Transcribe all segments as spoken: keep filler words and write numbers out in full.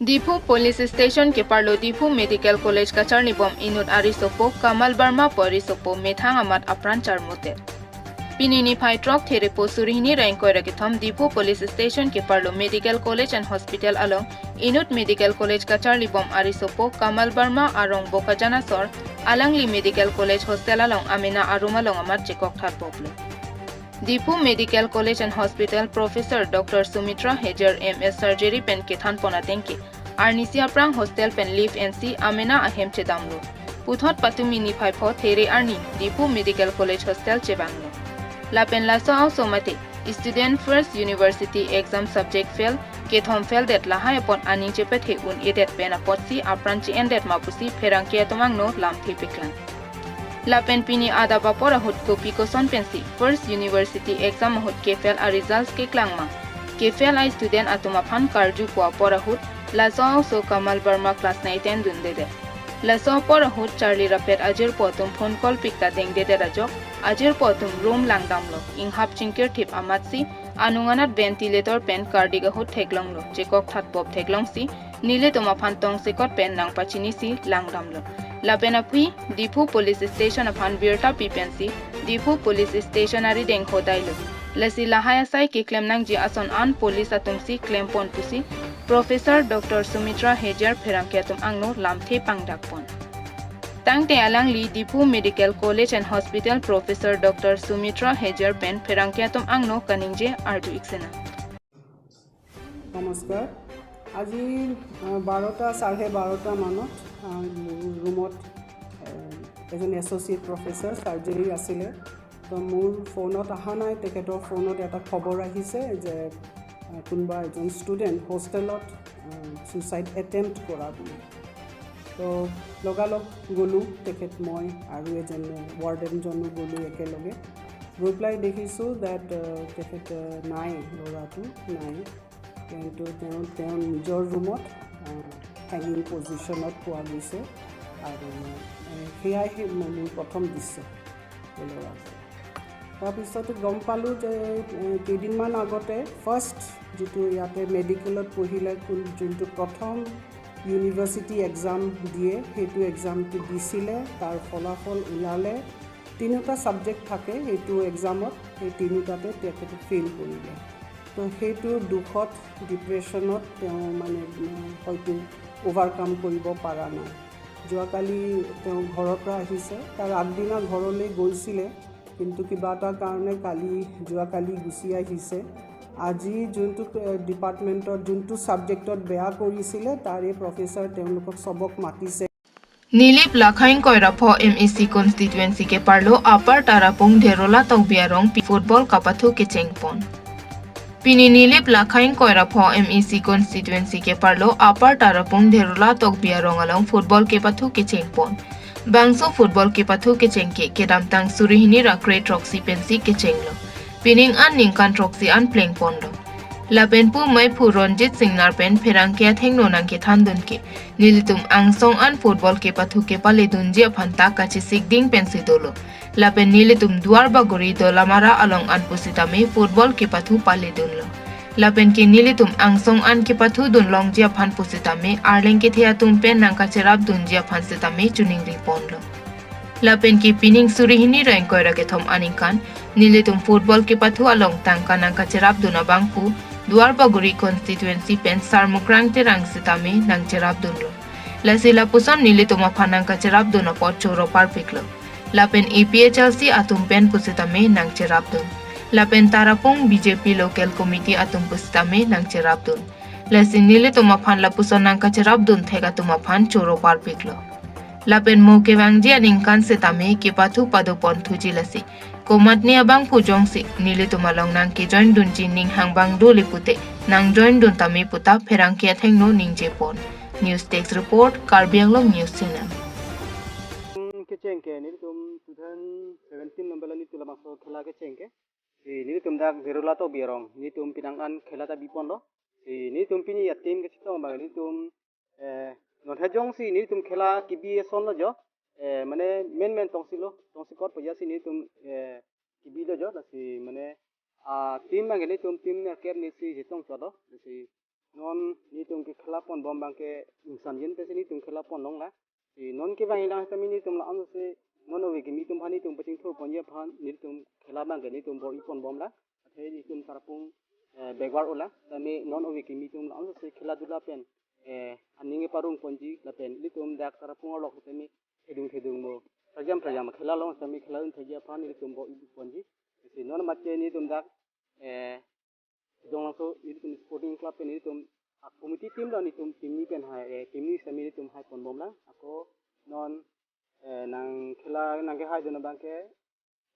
Diphu Police Station keparlo Diphu Medical College kacharlibom inut arisopo Kamal Barma pu arisopo methang amat apran charmuter. Pini niphai throk Therepo suri hini ra ingkoi ra kethom Diphu Police Station keparlo Medical College and Hospital along inut Medical College kacharlibom arisopo Kamal Barma arong Bokajan asor, alangli Medical College Hostel along amena arum along amat chekok thatbomlo. Diphu Medical College and Hospital Professor Doctor Sumitra Hejar M S Surgery pen kethanpon ateng ke arnisi aphrang hostel pen leave N C amena ahem chedamlo. Puthot patumi niphai pho There arni Diphu Medical College Hostel chevanglo. Lapen laso aoso mate student first university exam subject fail, kethom fail det lahai apot aning chepethe un-edet pen apotsi apran che-endet ma pusi pherangke atum angno lamthe paklang. Lapen pini adap apor ahut kopi koson pensi first university exam ahut kefail a-results keklang ma, kefail a-student atum aphan karjupo apor ahut laso aoso Kamal Barma class nine ten dundedet. Laso apor ahut charli rapet ajirpo atum phone call pik ta dengdedet ajok, ajirpo atum room langdamlo, inghap chingkirthip amatsi anung anat ventilator pen kardik ahut theklonglo, chekok thatbom theklongsi nelitum aphan tongsekot pen nangpachinisi langdamlo. Lapen aphi Diphu Police Station aphan birta pi pensi Diphu Police Station arideng hodailo. Lasi lahai asai keklem nangji ason an police atumsi klempon pusi Professor Doctor Sumitra Hejar pherangke atum angno lamthe pangdakpon. Tangte alangli Diphu Medical College and Hospital Professor Doctor Sumitra Hejar pen pherangke atum angno kaningje arju-ik sinang. নমস্কাৰ। আজি আহ, বাৰটা, চাৰে বাৰটা মানত আহ, মোৰ ৰুমত আহ, এজন associate professor surgery আছিলে। তো মোৰ ফোনত অহা নাই, তেখেতৰ ফোনত এটা খবৰ আহিছে যে আহ, কোনোবা এজন ষ্টুডেণ্ট হোষ্টেলত ছুইচাইড এটেম্প্ট কৰা বুলি। তো লগালগ গ'লোঁ, তেখেত, মই আৰু এজন ৱাৰ্ডেনজনো গ'লোঁ একেলগে। গৈ পেলাই দেখিছোঁ ডেট তেখেত আহ, নাই, ল'ৰাটো নাই। কিন্তু তেওঁ তেওঁৰ নিজৰ ৰুমত হেঙিং পজিশ্যনত পোৱা গৈছে। আৰু আহ, সেয়াই সেই মোৰ প্ৰথম দৃশ্য। ল'ৰাটো। তাৰপিছতে গম পালোঁ যে এ, কেইদিনমান আগতে ফাৰ্ষ্ট যিটো ইয়াতে মেডিকেলত পঢ়িলে কোন যোনটো প্ৰথম ইউনিভাৰ্চিটি এক্সাম দিয়ে, সেইটো এক্সামটো দিছিলে, তাৰ ফলাফল ওলালে। তিনিওটা ছাবজেক্ট থাকে সেইটো এক্সামত, সেই তিনিওটাতে তেখেতে ফেইল কৰিলে। তো সেইটো দুখত, ডিপ্ৰেশ্যনত তেওঁ মানে উম, হয়তো অভাৰকাম কৰিব পৰা নাই। যোৱাকালি তেওঁ ঘৰৰ পৰা আহিছে, তাৰ আগদিনা ঘৰলৈ গৈছিলে, কিন্তু কিবা এটা কাৰণে কালি, যোৱাকালি গুচি আহিছে। আজি যোনটো এ, ডিপাৰ্টমেণ্টত, যোনটো ছাবজেক্টত বেয়া কৰিছিলে, তাৰে প্ৰফেচাৰ তেওঁলোকক চবক মাতিছে। Nilip lakhaing koirapho M A C constituency keparlo Upper Tarapung Dherola Tokbi arong pi football kapathu kechengpon. Pini Nilip lakhaing koirapho M A C constituency keparlo Upper Tarapung Dherola Tokbi arong along football kepathu kechengpon. Bangso football kepathu kecheng ke kedamtang suri hini ra kre throksi pensi kechenglo. Pining an ningkan throksi an plengponlo. Lapen pu maiphu Ronjit Singnar pen pherangke athengno nangkethandun ke nelitum angsong an football kepathu kepaledunji aphan ta kachesik ding pensi dolo. Lapen nelitum Duar Bagori Dolamara along an pusitame football kepathu paledunlo. Lapen ke nelitum angsong an kepathudun longji aphan pusitame arleng kethe atum pen nangkacherapdunji aphan sitame choningriponlo. Lapen ke pining suri hini ra ingkoi ra kethom aningkan nelitum football kepathu along tangka nangkacherapdun abangphu Duar Bagori constituency pen Sarmukrang Terang sitame nangcherapdunlo. Lasi lapuson nelitum aphan nangkacherapdun apot choro parpiklo. Lapen A P H L C atum pen pusitame nangcherapdun. Lapen Tarapung B J P local committee atum pusitame nangcherapdun. Lasi nelitum aphan lapuson nangkacherapdun thek atum aphan choro parpiklo. Lapen mo kevangji aningkan sitame kepathu padoponthuji lasi komatne abangphu jongsi nelitum along nangkejoindunji ning hangbang dole pute nangjoindun tame puta pherangke athengno ningjepon. News Desk Report, Karbi Anglong News Channel. Kecheng ke nelitum two thousand seventeen number la nelitum labangso khela kecheng ke. Si nelitum dak Dherola Tokbi arong nelitum pining an khela ta biponlo. Si nelitum pini a-team kechetong abang nelitum eh, non hajong si nelitum khela kebi asonlo jo. Eh, mane men men tongsi lo, tongsi kot puja si nelitum eh, kebilo jo, lasi mane a-team abang nelitum team nerkep nesi chetong chotlo, lasi Non nelitum kekhela ponbom abangke ingsamjin pensi nelitum khela pon longlo. Si non kevang ilang sitame nelitum la-an si non ove kimi atum aphan nelitum pachingthur ponji aphan nelitum khela abangke nelitum bor-i ponbomlo. Athe nelitum tarapung, eh, backward-lo. Sitame non ove kimi atum la-an si khela dula pen, eh, aning keparong ponji lapen nelitum dak tarapung arlok sitame thedung thedung mo prajam prajam khela long sitame khela dun thekji aphan nelitum bor-i ponji. Si non mate nelitum dak, eh, Donglangso nelitum sporting club pen nelitum a committee team lo, nelitum team ni pen hai, eh, team ni sitame nelitum hai ponbomlo. Ako non, eh, nangkhela nangkehai dun abangke,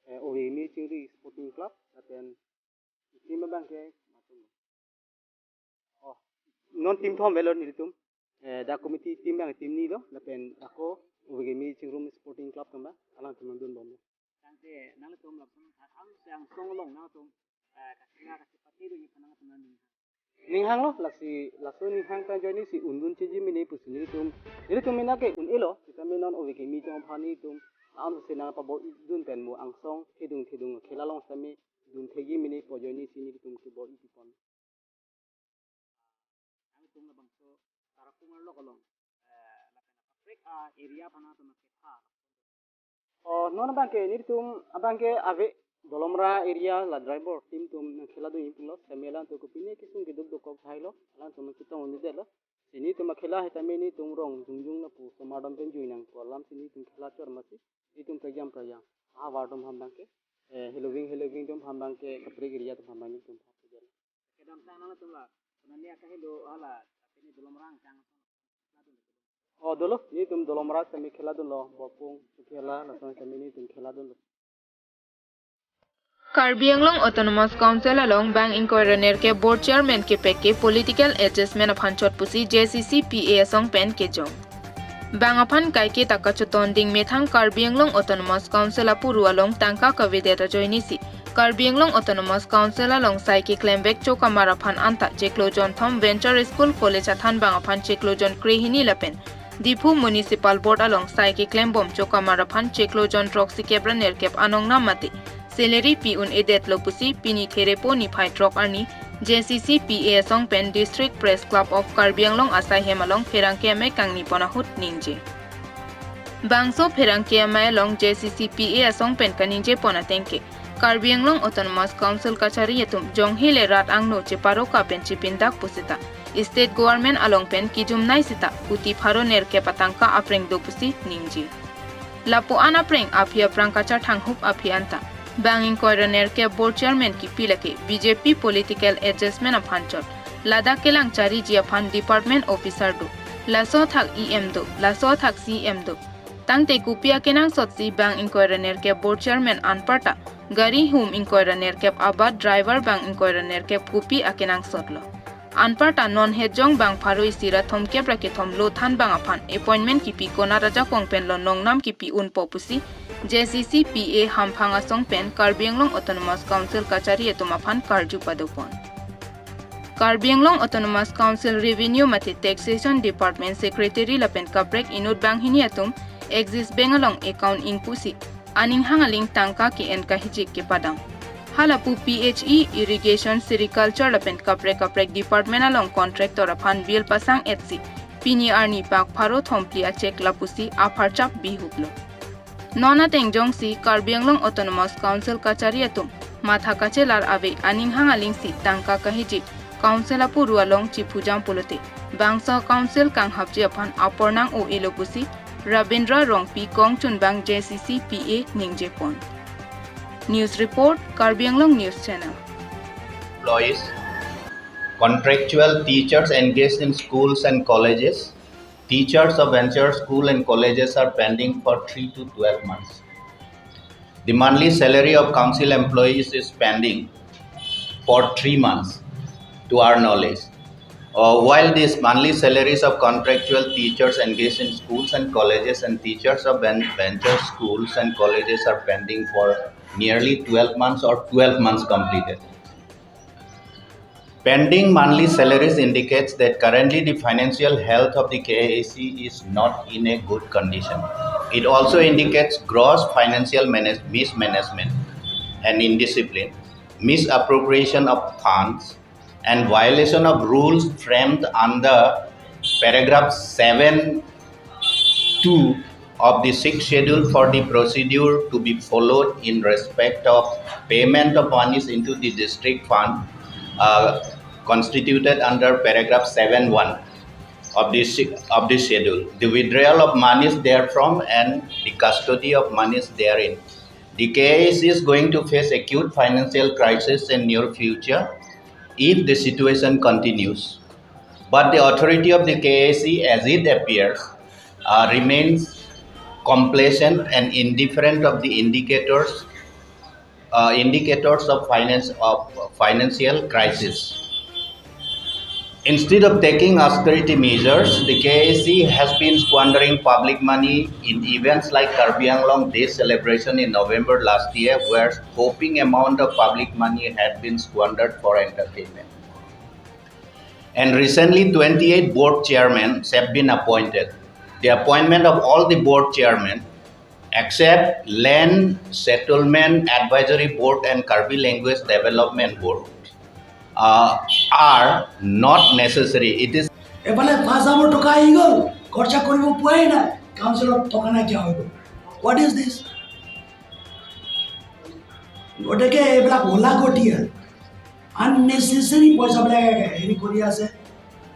eh, ove kimi chingri sporting club lapen team abangke matum. Oh, non team thom avelo nelitum. Eh, dak committee team abang team ni lo lapen ako ove kimi chingrum sporting club atum abang alangtum nangdunbomlo. Tangte nangtum lapuson thak angsong along nangtum, eh, kasinga kasipate dun iphan nangtum nang. Ning hanglo, lasi laso ning hang pen ajoine si undun chiji mene pusi nelitum, nelitum mena ke un-elo, sitame non ove kimi atum aphan nelitum la-an si nangpabor-i dun pen mo angsong thedung thedung khela long sitame dun thekji mene pu ajoine si nelitum kebor-i pipon. Nangtum labangso tarapung arlok along, eh, lapen kaprek a-area aphan nangtum kepha. Oh, non abangke nelitum abangke ave Dolamara area la driver team atum nangkhela dunji pulo, sitame alangtum kopine kesung keduk dokok thailo, alangtum nangchetong un-edetlo. Si nelitum akhela sitame nelitum rong jongjong lapu osomar atum pen jui nangpo alam si nelitum khela chor masi nelitum prajam prajam ahavar atum aphan abangke, eh, heloving heloving atum aphan abangke kaprek area atum aphan abangke nelitum. Kedamtang nangtum la, nani akahelo hala, tapi ni Dolamara angkang. Oh, dolo, nelitum Dolamara sitame khela dunlo, Borpung khela, lason sitame nelitum khela dunlo. Karbi Anglong Autonomous Council along bang ingkoi ra nerkep board chairman kepek ke political adjustment aphan chot pusi J C C P A asong pen kejong. Bang aphan kaike ta kachoton ding methang Karbi Anglong Autonomous Council apuru along tangka kavedet ajoine si Karbi Anglong Autonomous Council along sai keklem vek chokamar aphan anta chiklo jonthom Venture School College athanbang aphan chiklo jon krehini lapen Diphu Municipal Board along sai keklembom chokamar aphan chiklo jon throksi kep ra nerkep anong nam mate salary pi un-edetlo pusi pini Therepo niphai throk arni J C C P A asong pen District Press Club of Karbi Anglong asai hem along pherangke amei kangni pon ahut ningje. Bangso pherangke amei along J C C P A asong pen kaningje pon ateng ke Karbi Anglong Autonomous Council kachari atum jonghe le rat angno cheparo ka pen chepindak pusita State Government along pen kijumnai sita kuti pharo nerkep atangka apreng do pusi ningje. Lapu-an apreng aphi aphrang kacharthang hup aphi anta bang ingkoi ra nerkep board chairman kipi lake B J P political adjustment aphan chot. Ladak kelang chariji aphan department officer do, laso thak E M do, laso thak C M do. Tangte kopi akenangsot si bang ingkoi ra nerkep board chairman anparta gari hum ingkoi ra nerkep abat driver bang ingkoi ra nerkep kopi akenangsotlo. Anparta non hetjong bang pharo isi ra thomkep ra kethom lo thanbang aphan appointment kipi konat ajakong pen lo nongnam kipi unpo pusi J C C P A hamphang asong pen Karbi Anglong Autonomous Council kachari atum aphan karju padopon. Karbi Anglong Autonomous Council Revenue mate Taxation Department Secretary lapen kaprek inut banghini atum Axis Bank along account ingpusi aning hang aling tangka ke-en kahijik kepadam. Halapu P H E, Irrigation, Sericulture lapen kaprek kaprek department along contractor aphan bill pasang etsi pini arni pak pharo thomphli achek lapusi apharchap bihuplo. Non ateng jongsi Karbi Anglong Autonomous Council kachari atum matha kachelar ave aning hang aling si tangka kahijik Council apuru along chiphujam pulote bangso Council kanghapji aphan apor nang-o-elo pusi Rabindra Rongpi kongchunbang J C C P A ningje pon. News report, Karbi Anglong News Channel. Employees, contractual teachers engaged in schools and colleges, teachers of venture school and colleges are pending for three to twelve months. The monthly salary of council employees is pending for three months, to our knowledge. Uh, while these monthly salaries of contractual teachers engaged in schools and colleges and teachers of ven- venture schools and colleges are pending for nearly twelve months or twelve months completed. Pending monthly salaries indicates that currently the financial health of the K A A C is not in a good condition. It also indicates gross financial manage- mismanagement and indiscipline, misappropriation of funds, and violation of rules framed under paragraph seven two of the sixth schedule for the procedure to be followed in respect of payment of monies into the district fund, uh, constituted under paragraph seven one of the si-, of the schedule, the withdrawal of monies therefrom and the custody of monies therein. The K A A C is going to face acute financial crisis in near future if the situation continues. But the authority of the K A A C, as it appears, uh, remains complacent and indifferent of the indicators, uh, indicators of finance, of financial crisis. Instead of taking austerity measures, the K A A C has been squandering public money in events like Karbi Anglong Day celebration in November last year, where whopping amount of public money had been squandered for entertainment. And recently, twenty-eight board chairmen have been appointed. The appointment of all the board chairmen, except Land Settlement Advisory Board and Karbi Language Development Board, uh, are not necessary. It is এফালে পাঁচ হাজাৰ টকা আহি গ'ল, খৰচা কৰিব পোৱাই নাই, কাউন্সিলত টকা নাইকিয়া হৈ গ'ল। What is this? গতিকে এইবিলাক অলাগতীয়া, আননেচেচাৰী পইচাবিলাক হেৰি কৰি আছে।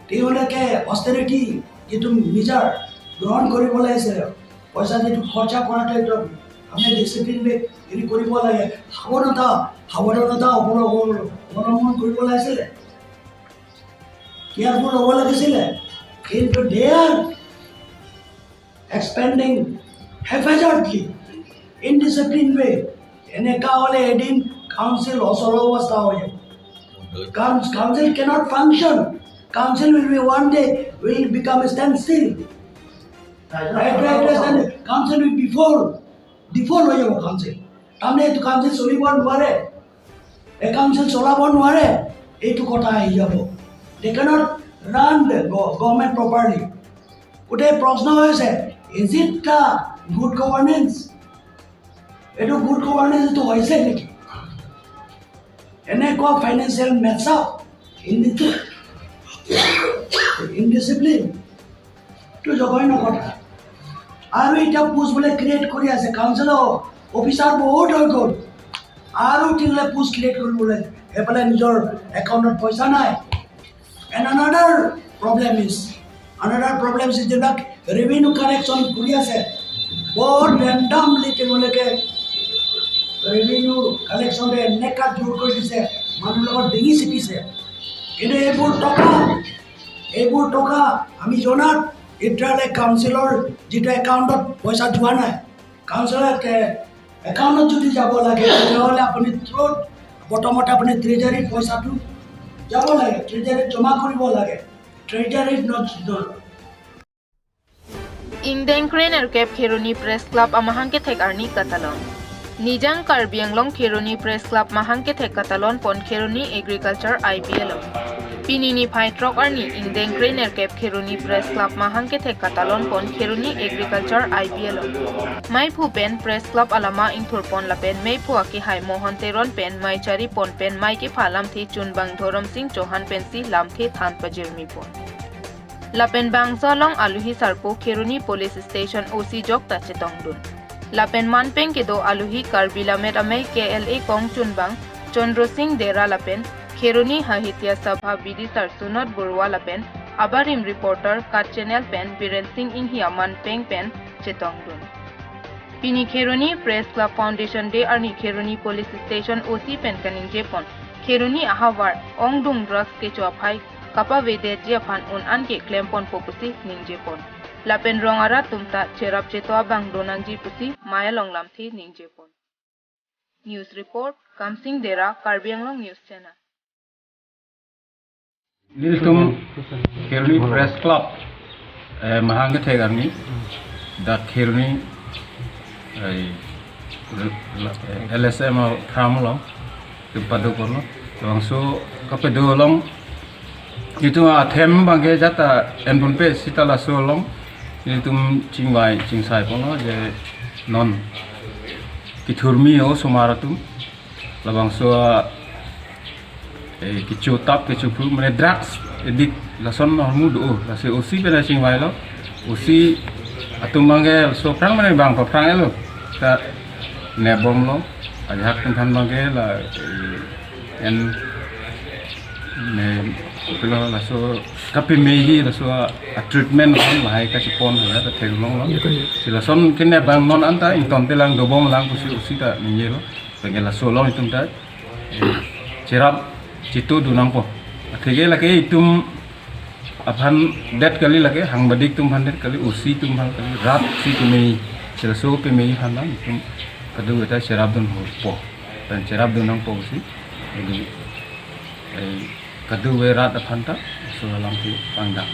তেওঁলোকে অষ্টেৰিটি যিটো মেজাৰ গ্ৰহণ কৰিব লাগিছে, পইচা যিটো খৰচা কৰাটো একদম আপুনি ডিচিপ্লিন হেৰি কৰিব লাগে, সাৱধানতা, সাৱধানতা অৱলম্বন, অৱলম্বন কৰিব লাগিছিলে, কেয়াৰফুল হ'ব লাগিছিলে। কিন্তু they are expanding haphazardly, indisciplined way. এনেকা হ'লে এদিন কাউন্সিল অচল অৱস্থা হৈ যাব। Couns-, council cannot function. Council will be one day will become a standstill. Right, right, right, right. Council will be fall. Default হৈ যাব কাউন্সিল। তাৰমানে এইটো কাউন্সিল চলিব নোৱাৰে, এই কাউন্সিল চলাব নোৱাৰে, এইটো কথা আহি যাব। They cannot run the go-, government properly. গোটেই প্ৰশ্ন হৈছে, is it a good governance? এইটো গুড গভাৰ্নেন্স এইটো হৈছে নেকি? এনেকুৱা ফাইনেন্সিয়েল মেকচাপ, ইনডিচিপ্লিন, এইটো জঘন্য কথা। আৰু এতিয়া পোষ্ট বোলে ক্ৰিয়েট কৰি আছে, কাউন্সিলৰ অফিচাৰ বহুত হৈ গ'ল, আৰু তিনিলে পোষ্ট ক্ৰিয়েট কৰিবলৈ এফালে নিজৰ একাউণ্টত পইচা নাই। And another problem is, another problem is যিবিলাক ৰেভিনিউ কালেকশ্যন কৰি আছে, বহুত ৰেণ্ডামলি তেওঁলোকে ৰেভিনিউ কালেকশ্যনে এনেকা জোৰ কৰি দিছে, মানুহৰ লগত ডিঙি চিপিছে। কিন্তু এইবোৰ টকা, এইবোৰ টকা আমি জনাত এতিয়ালৈ কাউন্সিলৰ যিটো একাউণ্টত পইচা যোৱা নাই, কাউন্সিলৰ এ-, একাউণ্টত যদি যাব লাগে, তেতিয়াহ'লে আপুনি থ্ৰুত প্ৰথমতে আপুনি ট্ৰেজাৰীত পইচাটো যাব লাগে, ট্ৰেজাৰীত জমা কৰিব লাগে। ট্ৰেজাৰীত ন-, ন-, Ingdeng krenerkep Kheroni Press Club amahang kethek arni katalon. Nijang Karbi Anglong Kheroni Press Club mahang kethek katalon pon Kheroni Agriculture I B along. Pini niphai throk arni ingdeng krenerkep Kheroni Press Club mahang kethek katalon pon Kheroni Agriculture I B along. Maiphu pen Press Club alama ingthur pon lapen maiphu akehai Mohon Teron pen mei chari pon pen mei kepha lamthe chunbang Dhorom Sing Chauhan pensi lamthe than pajirmi pon. Lapen bangso along aluhi sarpo Kheroni Police Station O C jok ta chetongdun. Lapen manpeng kedo aluhi Karbi Lammet Amei K L A kongchunbang Chandra Sing Dera lapen Kheroni Sahitya Sabha B D sar Sunod Baruah lapen abarim reporter KAT Channel pen Biren Sing Inghi amanpeng pen chetongdun. Pini Kheroni Press Club Foundation Day arni Kheroni Police Station O C pen kaningje pon, Kheroni ahavar ongdung drugs kecho aphai kapavedetji aphan un-an keklem ponpo pusi ningje pon. Lapen rong arat atum ta cherap cheto abang donangji pusi mei along lamthe ningje pon. News report, Kamsing Dera, Karbi Anglong News Channel. Nelitum Kheroni Press Club, eh, mahang kethek arni, dak Kheroni, eh, L S M farm along, itum pado ponlo. Labangso kapado along, itum athem abangke jat ta enponpe seta laso along, itum chingvai chingsai ponlo je non kethurmi osomar atum. Labangso Eh, kecho tap, kecho phru, mane drugs addict, lason ahormu do, lasi O C pen chingvailo, O C atum abangke laso aphrang mane bang aphrang elo, ta nebomlo, ajahak atum aphan abangke la, eh, en, ne, kopilo laso kapemeji laso a, a treatment aphan lahai kachepon hala ta theklonglo. Si lason kene abang non anta ingtonte lang dobom lang pusi O C ta ningjelo. Pengen laso along itum ta, eh, cherap chitu do nangpo. Atheke lake itum aphan det kali, lake hangbadik atum aphan det kali, O C atum aphan kali, rat si peme, si laso peme aphan lang itum kadokave ta cherap dun hopo. Pen cherap dun nangpo si. Jadi, eh, kadokave rat aphan ta, laso alam si pangdak.